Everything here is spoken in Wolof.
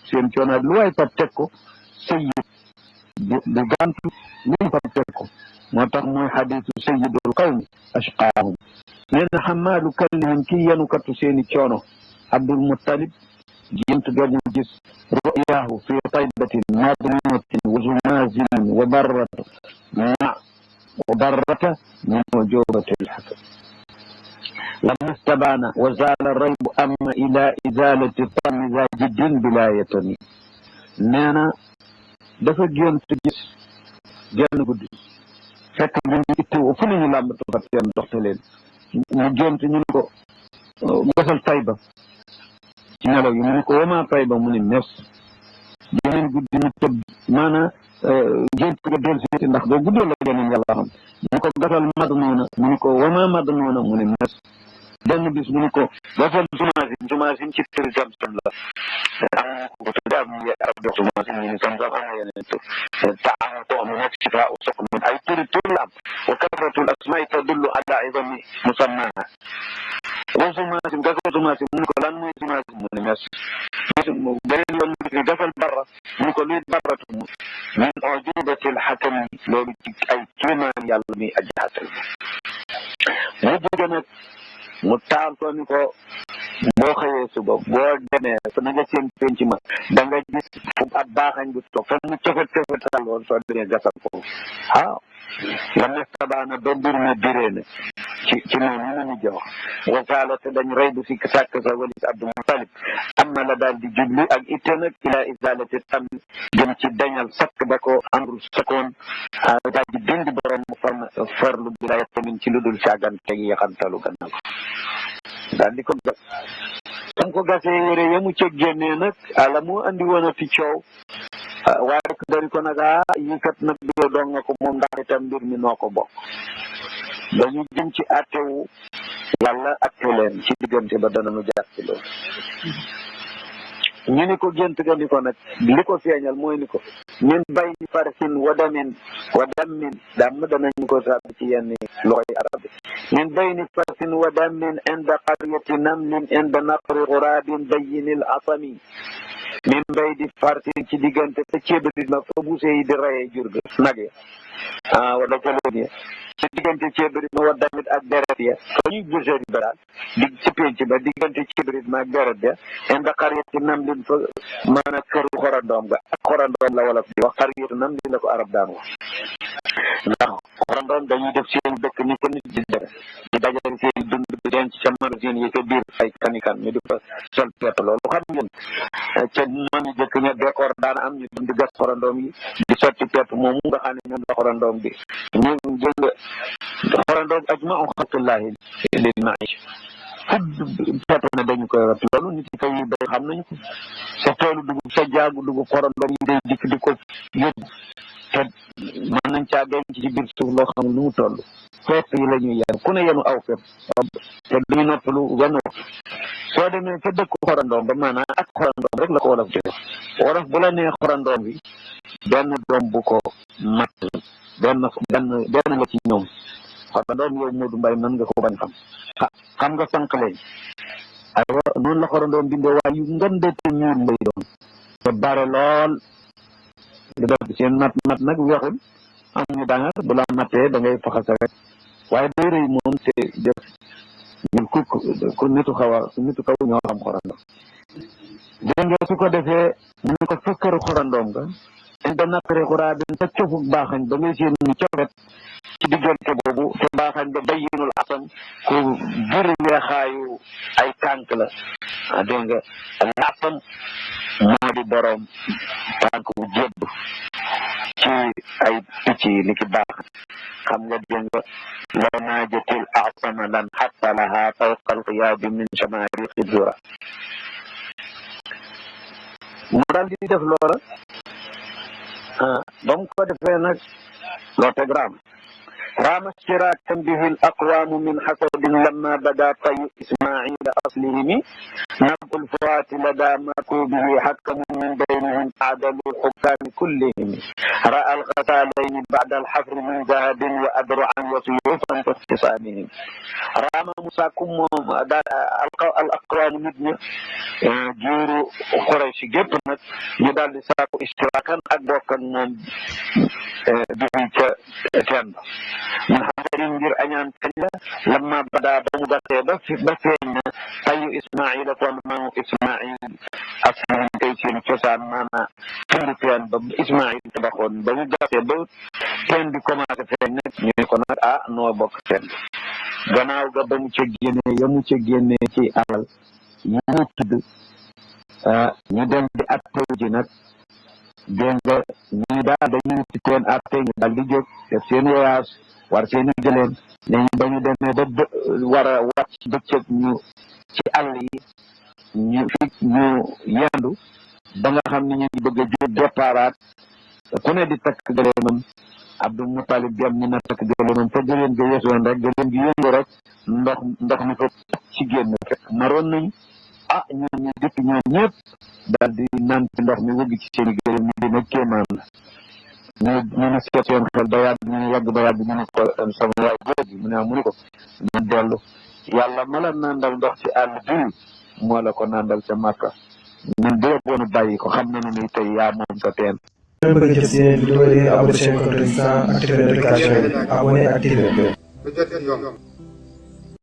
seen coono lu waay fab teg ko sayyid du gàntu luñ fab teg ko moo tax mooy xadiisu sayyidul qawmi ashqaahum nee na xamaalu kallihim kii yanukatu seeni coono Abdul Muttalib gént ga mu gis ru'yaahu fi taybatin madmunatin wa zumaazin wa barrata min wajubati al-hakam لما استبان وزال الريب أما إلى إزالة الطم ذا جد بلا يتني نانا dafa gént gis genn guddi fekk ñu itteewoo fu ñu làmbatu fat seen doxte leen mu gént ñu ko gasal Tayba ci nelaw yi mu ne ko wama Tayba mu ne mes geneen guddi ñu tëb maanaam gént ga del si ndax boo guddoo la geneen yàlla xam mu ko gasal Madnuuna mu ne ko wama Madnuuna mu ne mes benn bis mu ne ko gasal Zumaasin ci tëri Samsam la am ko tudde am ñu arab dox Zumaasin ñu ne Samsam am na yeneen tur taam ko am nekk ci faa soq min ay turi tur la am wa kasratul asmaai tadullu ala idami musammaha wa Zumaasin gasal Zumaasin mu ne ko lan mooy Zumaasin mu ne mes beneen yoon mu ne gasal Barra mu ne ko luy barratu min ujubatil hakam loolu ci ay kéemaan yàlla mi aji xatal mu jóge nag mu taal ko ni ko boo xëyee suba boo demee fa na nga seen penc ma da nga gis fu ab baaxañ bu toog fa mu cofet woon soo demee gasal ko waaw la mestabaana ba mbir ma biree na ci noonu ñu nañu jox wasaala te dañ rey bu sikk sàkk sa walis Abdul Mutalib am na la daal di jubli ak itte nag ila isalati tam jëm ci dañal sakk ba ko andru sakoon daal di dindi borom mu farlu bi la tamin ci lu dul càggante gi yaxantalu gannaaw daal di ko gas tam ko gasee yére yamu ca génnee nag ala moo andi woon a fi coow waaye ko dari ko nag yi kat nag bi yow doon nga ko moom ndax itam mbir mi noo ko bokk dañu jëm ci attewu yàlla atte leen ci diggante ba danañu jaar ci loolu ñu ni ko gént ga ni ko nag li ko feeñal mooy ni ko min bay ni farsin wa dammin damm danañu ko sàbb ci yenn loxoy arab bi min bay ni farsin wa dammin inda qaryati namlin inda naqri xuraabin bayyinil asami min bay di farsin ci diggante te ceebrit ma fa buuse yi di rayee jur ga nag ya wala jaloon ya ci diggante ceebrit ma wa damit ak deret ya fa ñuy buseeri ba daal ci penc ba diggante ceebrit ma ak deret ya inda qaryati namlin fa maanaam këru xorandoom ga ak xorandoom la wolof di wax qaryatu namlin la ko arab daan wax ndax xorandoom dañuy def seen dëkk ni ko nit di def di dajale seen dund bi denc ca magasin yi ca biir ay kanikan ñu di fa sol peet loolu xam ngeen ca mani jëkk ña décor daana am ñu dem di gas xorandoom yi di sotti peet moomu nga xam ne ñoom la xorandoom bi ñu jëng xorandoom ajma'u xalqillahi lil ma'ish peet na dañu koy wat loolu nit yi kay yi bay xam nañu ko sa toolu dugub sa jaagu dugub xorandoom yi day dikk di ko yóbbu te mën nañ caa denc ci biir suuf loo xam lu mu toll fepp yi la ñuy yar ku ne yenu aw fepp te duñu noppalu wenn waxtu soo demee ca dëkk xorandoom ba maanaam ak xorandoom rek la ko wolof di wolof bu la nee xorandoom bi benn doom bu ko mat benn la ci ñoom xorandoom yow Modou Mbaye mën nga ko bañ xam nga sànq leen aywa noonu la xorandoom bindoo waaye yu ngandete ñuul lay doon te bare lool di def seen mat nag weexul am ñu dangar bu la matee da ngay faxasa rek waaye day rëy moom te def ñun ku nitu kaw ñoo xam xorandoom dégg nga su ko defee mu ne ko fëkkëru xorandoom nga inda naqri xuraabin sa cofuk baaxañ ba ngay seen ni cofet ci diggante boobu te baaxañ ba bayyinul asam ku buri weexaayu ay tànk la dégg nga asam moo di borom tànk bu jébb ci ay picc yi ni ki baax xam nga dégg nga law naajatil asama lan xatta laha fawqa alqiyaabi min shamariqi zura mu daal di def loola ba mu ko defee nag loo teg raama ishtirakan bihi al aqwaamu min xasadin lamma bada tayu ismaila aslihimi nabul fuwaati lada makubihi xakkamun min baynihim أعدل الحكام كلهم رأى الغزالين بعد الحفر من ذهب وأدرعا وسيوفا كاختصامهم رام مساكم الأقوام مدن جورو قريش جيب نك ñu daal di saako istirakan ak bokkan moom bibi ca teen ba min xasarin ngir añaan kañ la lamma badaa ba mu gàttee ba feeñ na ayu ismaila kon maamu ismail aslan kay seen cosaan maana tundu teen ba ismail tabaxoon ba mu gàttee ba teen bi commencé feeñ nag ñu ne ko nag noo bokk teen gannaaw ga ba mu ca génnee ya mu ca génnee ci alal yi mu tudd ñu dem di atte ji nag dégg nga ñii daal dañuy wuti teen atte ñu daal di jóg def seen voyage war seeni gëléem léegi ba ñu demee ba war a wàcc bëccëg ñu ci àll yi ñu yendu ba nga xam ne ñu ngi bëgg a jóg déparaat ku ne di takk gëléemam Abdul Mutalib dem ñu na takk gëléemam fa gëléem ga yesoon rek gëléem gi yëngu rek ndox mi fa ci génn fekk maroon nañ ñoom ñu dëkk ñoom ñëpp daal di naan ci ndox mi wëgg ci seen gëléem ñu dina kéemaan la ñu ne seet seen xel ba yàgg ñu ne ko sama waay jooji mu ne ko ñu dellu yàlla ma la nandal ndox ci àll bi moo la ko nandal ca Makka ñun bu yóbboonu bàyyi ko xam nañu ni tey yaa moom sa teen bëgg jot si vidéo yi abonné chaîne Compte YouTube activer notification yi abonné activer